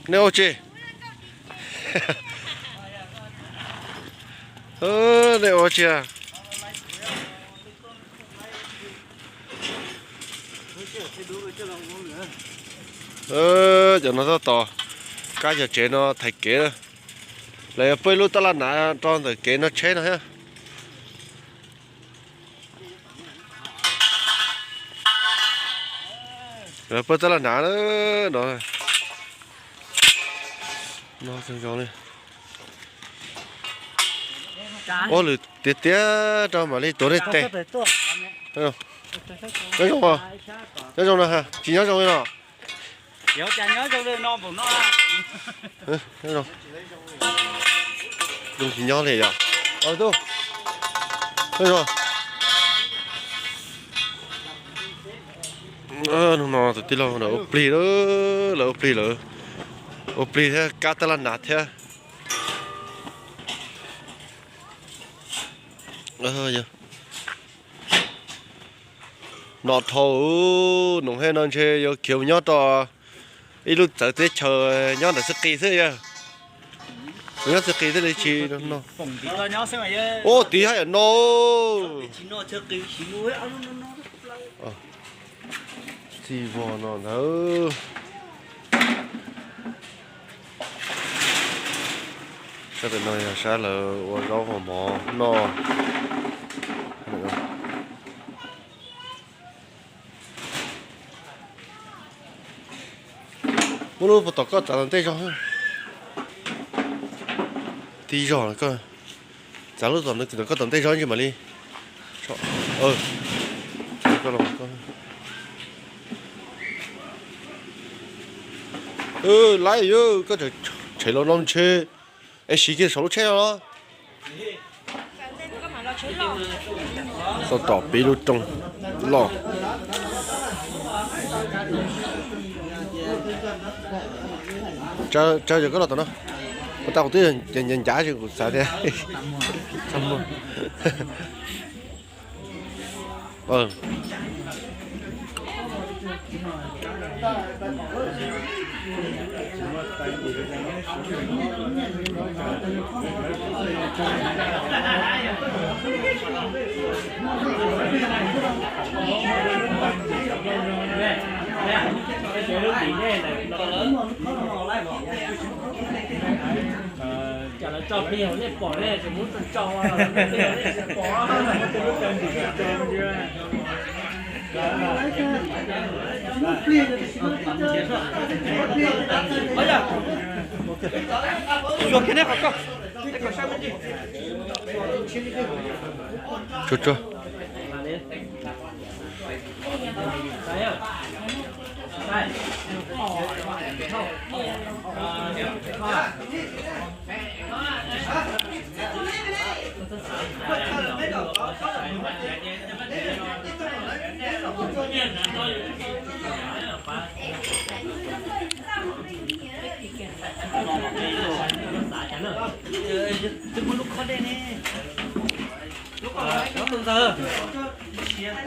Nej ua tsi? Nej ua tsi? Cov no tab tom kab cov tsev no thaiv kev. Lawv yuav pub ib lub tab laj hnav rau ntawm kev no tsheb no thiab. Lawv pub tab laj hnav no. Ua lwm tiag tiag rau mam li tuav nej tes. Nyob zoo, nyob zoo no, tsis nyob zoo li no. Zoo tsis nyob li yom. Tus, hnub no tus tij laug lawv ua plig, lawv ua plig, lawv ua plig thiab kab tab laj hnav thiab. No dhau, noom hej no ntshe yuav khiav mus nyob rau ib lub txawv teb chaws nyob ntawm txwj qis xwb yog. Nyob txwj qis thiaj li tsis no. Ua tid haj yam no. Txij vog no ntawd. Sab pem no yog sab lawv ua zaub ua mov noj. Muab lub puas tom koj txav tom ntej zog. Tib zog koj txav lub tom no koj tom ntej zog ntsis mam li. Laib yog koj tshev los no ntshe es siv kiag saum lub tsheb no los. Tau tom peb lub rooj loj. Tsawg yog koj los tom no. Kuv tau kuv twb ncav ncav kuv xav tias txaj muag. Cas lawv tso plig hauv nej pom nej tsis muab tso tso, nej tsis pom. Tsuag tsuag.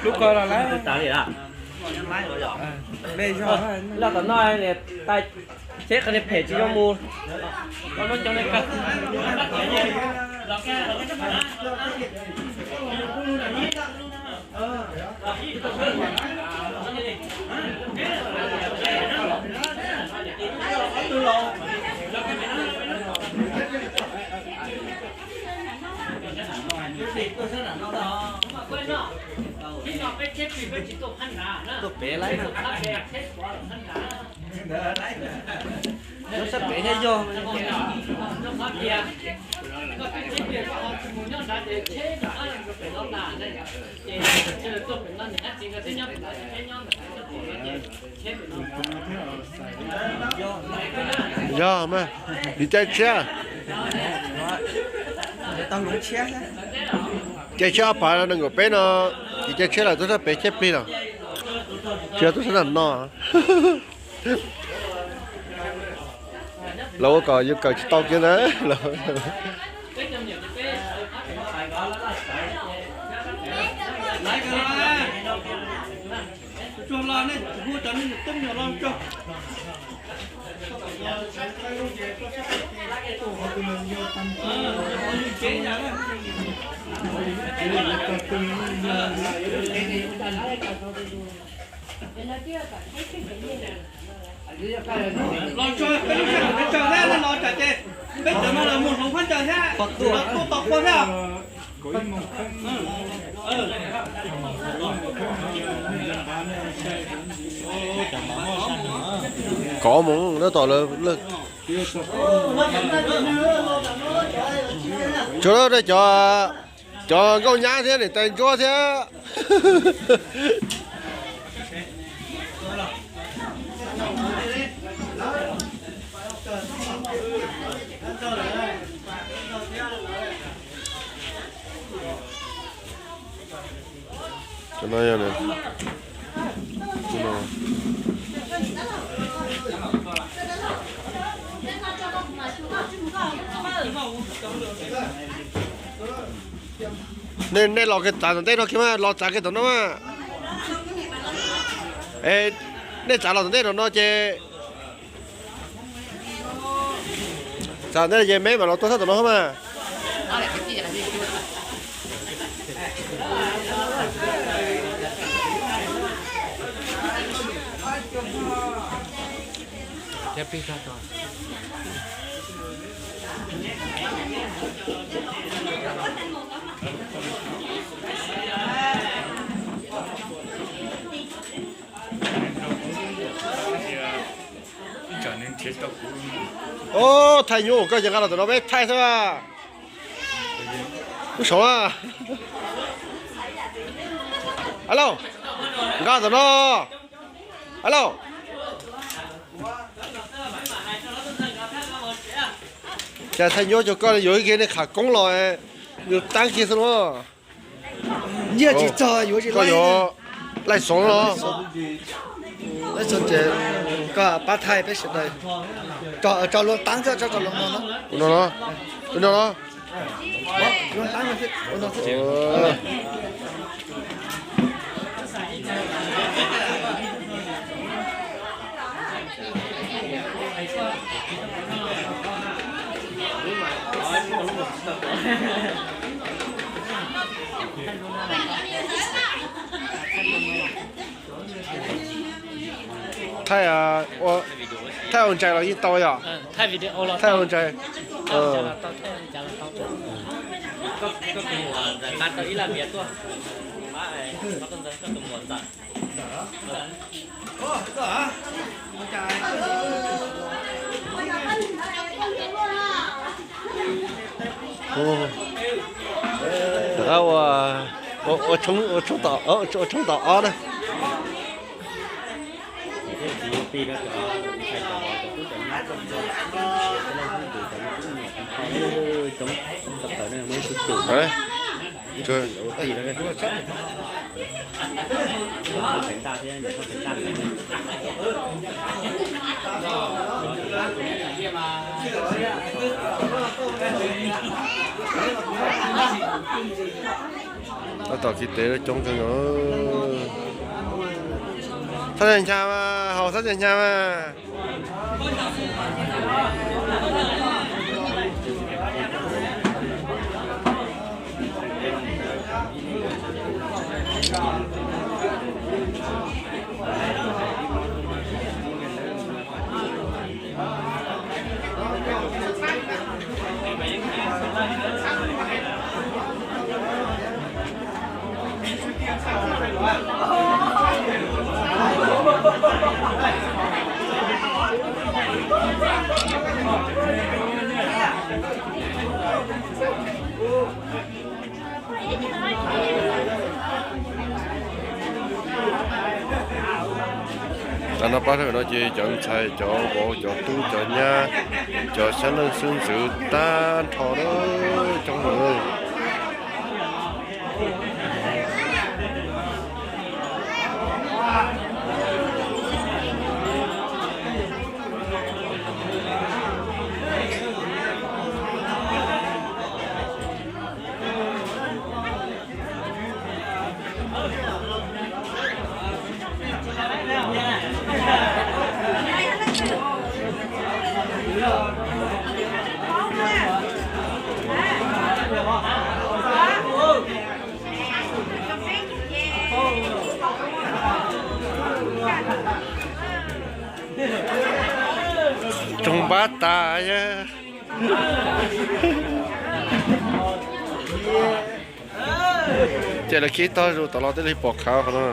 Lub ko los lawm. Loj tom no, tsheb qhov niag phem tsis zoo mus. Tuaj pem lawm. Lub sab pem thiab yog. Yog mas, vim caij tshiab. Caij tshiab ob phav nees nkaum peb no, vim caij tshiab lawm tuaj sab pem cheb plig lawm. Tsis yog tuaj sab nram no. Lawv ua kom yus kawm tsis tau kiag ntag. Los tso peb lub sij hawm peb tsaws thiab, no tsaws ces peb cov no los mus hloov phab ntsaws thiab, los tuaj tos kua thiab. Kov mus nyob tom lawv. Tsuas cov, cov nkauj nyab thiab niam tais ntsuab thiab. Cov no yog nej, nej los kiag txav tom ntej no kiag mas, los txav kiag tom no mas. Nej txav los tom ntej no no ces, txav ntej ces me mam los tuaj txog tom no mas. Ob, thaij nyuj koj ces nqa los tom no peb thaij xwb. Ub saud na. Alo, nqa tom no. Alo. Cas thaij nyuj cov koj yuav ib ke nej qhav koob los, yus taab kiag xwb los. Nyiaj tsis txog yuav tsis, koj yuav laij xoov los. Koj pab thaij peb sawv daws. Tso luag taab xwb, tso luag no no. No no. Thaij, thaij ua ntsaim los yeej tau yom? Thaij ua ntsaim. Ua, ua tshoob tom ob na. Tab tom kis tes coob kawg nkaus. Xab Ntxhais Nchas mas, haus Xab Ntxhais Nchas mas. Tag no pab sawv daws no ces cov ntxhais, cov vauv, cov tub, cov nyab, cov xyab leej xwb ntxwv tag nrho lawm, coob lawm. Tsoog npab tas. Ces lawv khib tog zus tom los tej li pom khav qhov no.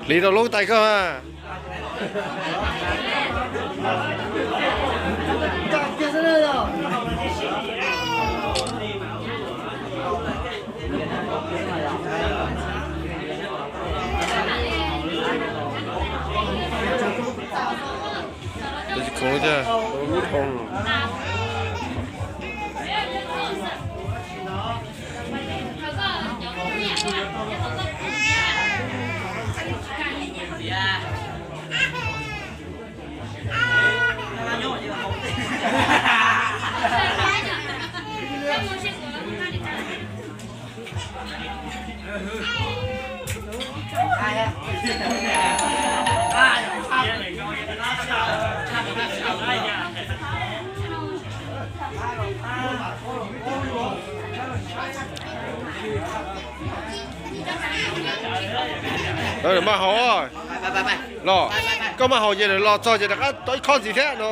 Hliv rau lub tais koj mas. Tab sis khoov thiab, lub thoo. Maj haus los, koj maj haus ces lawv los txog ces rov qab tau ib khob ntxiv thiab no.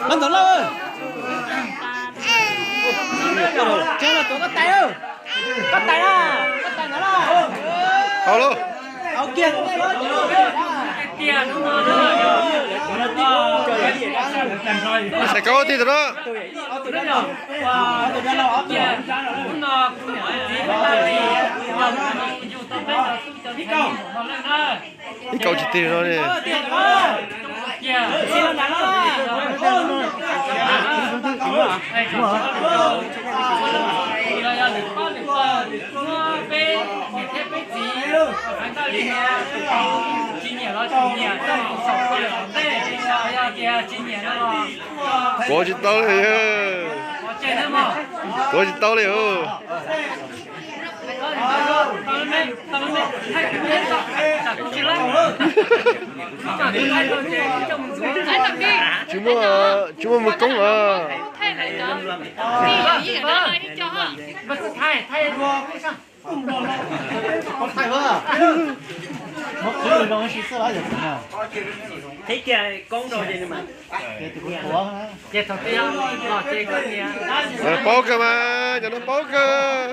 Mab ntxoov lauj, tsev los tuav koj tais, koj tais na, koj tais ntawd na. Haus lauj. Xaiv kauv tij tau na. Ib kauv tsis tig no li. Tuav tsis tau li, tuav tsis tau li. Tsis muaj, tsis muaj mus koob os. Paub kawg mas, cov no paub kawg.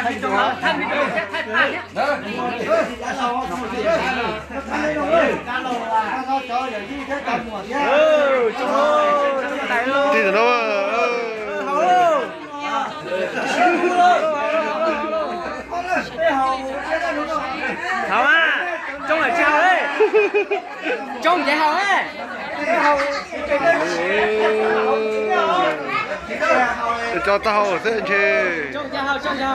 Tig ntawm no. Haus mas, tsoob lawm tsis haus li. Tsoob ces haus li. Cov tau haus xwb ntshe. Haus na.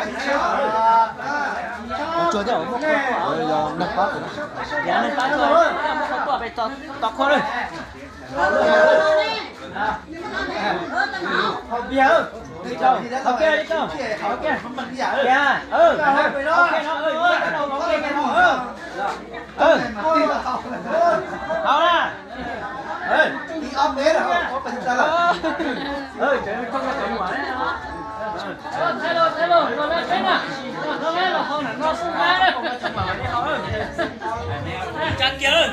Tsa kiag.